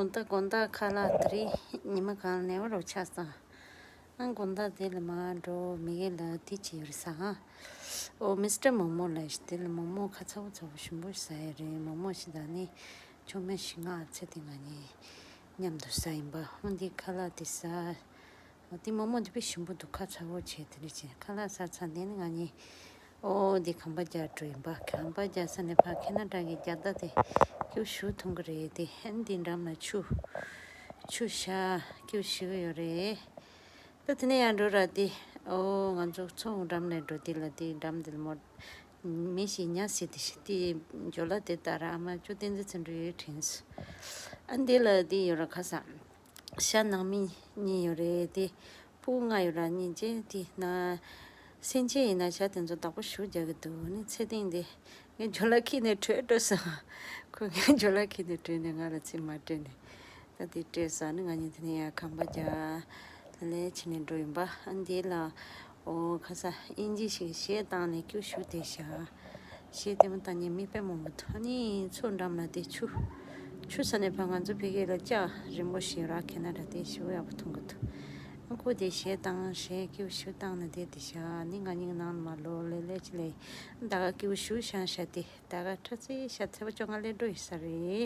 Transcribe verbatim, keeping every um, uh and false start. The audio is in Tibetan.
ད་དགོང་དག་ཁ་ལག་དེ་རིང་ཉི་མ་གང་ལ་ནས་བ་རོ་ཆགས་སོང་། ཨང་དགོང་དག་དེ་ལ་མ་འགྲོ་མི་གེ་ལ་དེ་ཅི་ཡོད་རེད་ས་ཧ། ཨོ་མི་སི་ཊར་མོ་མོ་ལ་ཞིག་དེ་ལ་མོ་མོ་ཁ་ཚ་བོ་ཚ་བོ་ཞིམ་པོ་ཟ་ཡ་རེད། མོ་མོ་ཞིག་དང་ནི་ཆོ་མེད་ཞིག་ང་ཚེ་དེ་ང་གཉིས་མཉམ་དུ་ཟ་ཡིན་པ། ཧོན་དེ་ཁ་ལག་དེ་ཟ། འོ་དེ་མོ་མོ་དེ་དཔེ་ཞིམ་པོ་འདུག་ཁ་ཚ་བོ་བྱས་དེ་རེད་ཅེས་ཁ་ལག་ཟ་ཚར་ནས་ནི་ང་གཉིས། ཨོ་དེ་ཁང་པ་རྒྱག་འགྲོ་ཡིན་པ། ཁང་པ་རྒྱག་ས་ནས་ཕར་ཁེ་ན་ཌ་གི་རྒྱ་སྟག་དེ་ཀྱུ་ཞུ་འཐུང་གི་རེད། དེ་ཧན་དེ་འགྲམ་ལ་ཆུ་ཆུ་ཤ་ཀྱུ་ཞུ་ཡོད་རེད། ད་དེ་ནས་ཡར་འགྲོ་ར་དེ། ཨོ་ང་ཚོ་ཚོང་འགྲམ་ནས་འགྲོ་དེ་ལ་དེ་འགྲམ་དེ་ལ་མོ་མི་ཞིག་ཉ་སི་དེ་ཞིག་དེ་ཇོ་ལ་དེ་ལྟ་ར་ཨ་མ་ཅོ་བསྟན་འཛིན་ཚེ་འགྲོ་ཡོད་དྲན་སོང་། ཨ་འདི་ལ་དེ་ཡོད་ར་ཁ་སང་། ཤ་ནང་མི་གཉིས་ཡོད་རེད་དེ། སྤུ་གུ་ལྔ་ཡོད་ར་གཉིས་རྗེས་དེ་ན། སེམས་ཅན་ཡིན་ན་ཤ་དེ་ཚོ་བདག་པོ་ཞུ་རྒྱག་གི་འདུག་ནི་ཚེ་བརྟན་དེ། ངས་ཇོ་ལ་ཁྱེར་ནས་བྲོས་འགྲོ་སོང་། ཁོས་ངས་ཇོ་ལ་ཁྱེར་ནས་བྲོས་ནས་ང་ལ་ཚིག་མ་སྤྲད་ནས། ད་དེ་སྤྲད་སོང་ནི་ང་གཉིས་དེ་ནས་ཡར་ཁང་པ་རྒྱག་ལ་ལས་ཕྱིན་ནས་འགྲོ་ཡིན་པ། ཨ་འདི་ལ། ཨོ་ཁ་ས་ཨིན་ཇི་ཞིག་གཞས་བཏང་ནས་ཀྱུ་ཞུ་དེ་ཤ། གཞས་ལྟད་མོ་ལྟ་མཁན་མི་དཔེ་མང་པོ་འདུག་ཨ་ནི་མཚོ་འགྲམ་ལ་དེ་ཆུ། ཆུ་ས་ནས་ཕར་ང་ཚོ་ཕ་གི་ལ་ལྕགས་རིང་པོ་ཞིག་རག་ཁེ་ན་ཌ་དེ་ཞུ་ཡག་པོ་མཐོང་གི་འདུག་ཨ་ཁོ་དེ་གཞས་བཏང་གཞས་ཀྱུ་ཞུ་བཏང་ནས་དེ་དེ་ཤ་ནི་ང་གཉིས་ནང་མ་ལོ་ལེ་ལེ་ཅི་ལེ། ད་ག་ཀྱུ་ཞུ་ཤང་ཤ་དེ་ད་ག་ཁྲ་ཚི་ཤ་ཚེ་བ་བཅོ་ལྔ་ལས་འགྲོ་ཡི་ས་རེད།